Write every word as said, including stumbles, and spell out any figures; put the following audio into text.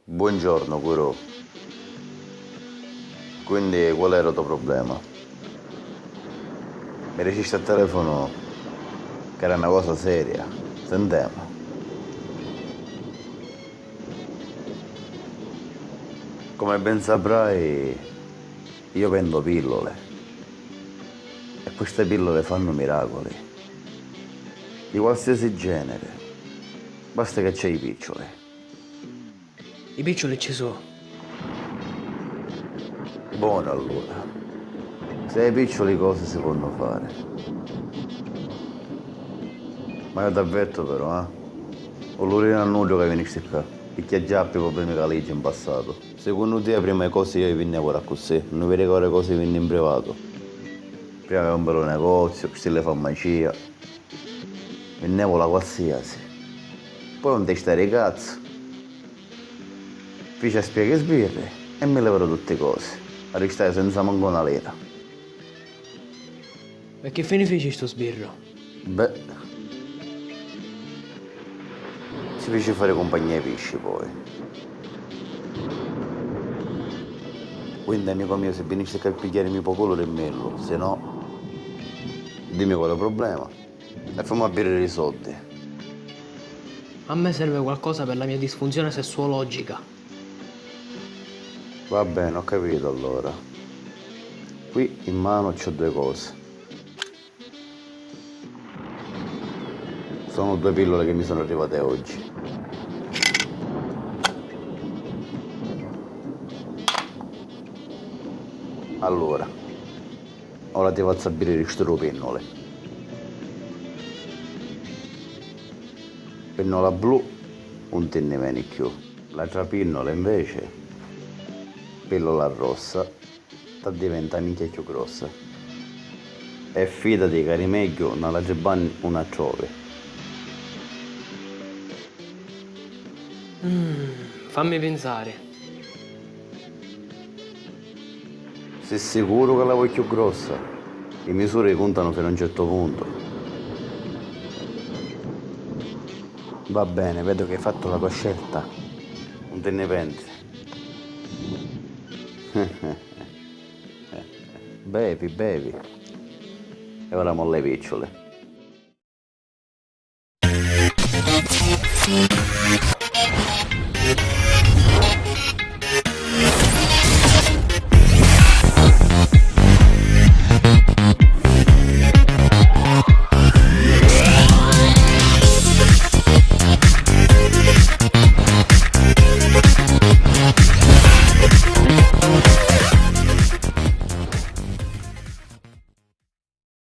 Buongiorno, guru. Quindi, qual era u to problema? Mi dicisti a telefonu ca era na cosa seria. Sentemu. Come ben saprai, io vendo pillole. E queste pillole fanno miracoli. Di qualsiasi genere. Basta che c'è i piccioli. I picciuli ci su. Buono allura. Se hai piccioli cosi si ponnu fari. Ma io t'avvertu però, eh. U lurinu a nuddu ca vinisti ccà, picchì già appi problemi ca liggi in passatu. Secunnu tia prima i cosi io i vinnevu d'accussì, nu viri ca ora i cosi i vinni in privatu. Prima aveva un bellu negoziu, stile farmacia. Vinnevu la qualsiasi. Poi un testa di cazzo. Fici a spiega i sbirri e mi levaru tutti cosi. Arristai senza mancu una lira. E chi fini fici stu sbirru? Beh. Si fici fari cumpagnia ai pisci poi. Quindi, amico mio, si vinisti ccà a pigghiarimi po culu, dimmillu, si no, dimmi qual è u problema. E fammi aviri i soddi. A me serve qualcosa per la mia disfunzione sessuologica. Va bene, ho capito allora. Qui in mano c'ho due cose. Sono due pillole che mi sono arrivate oggi. Allora, ora ti fazzu aviri stu pinnuli. Pinnola blu, un ti nni veni cchiù. L'atra pinnola, invece, pillola rossa, t'addiventa minchia cchiù grossa. E fidati ca di megghiu na la tribbanni un a trovi. Mm, fammi pinsari. Si sicuru ca la voi cchiù grossa? I misuri cuntanu finu a un certu puntu. Va bene, vedo che hai fatto la tua scelta. Non te ne pentiri. Bevi, bevi. E ora molla i picciuli.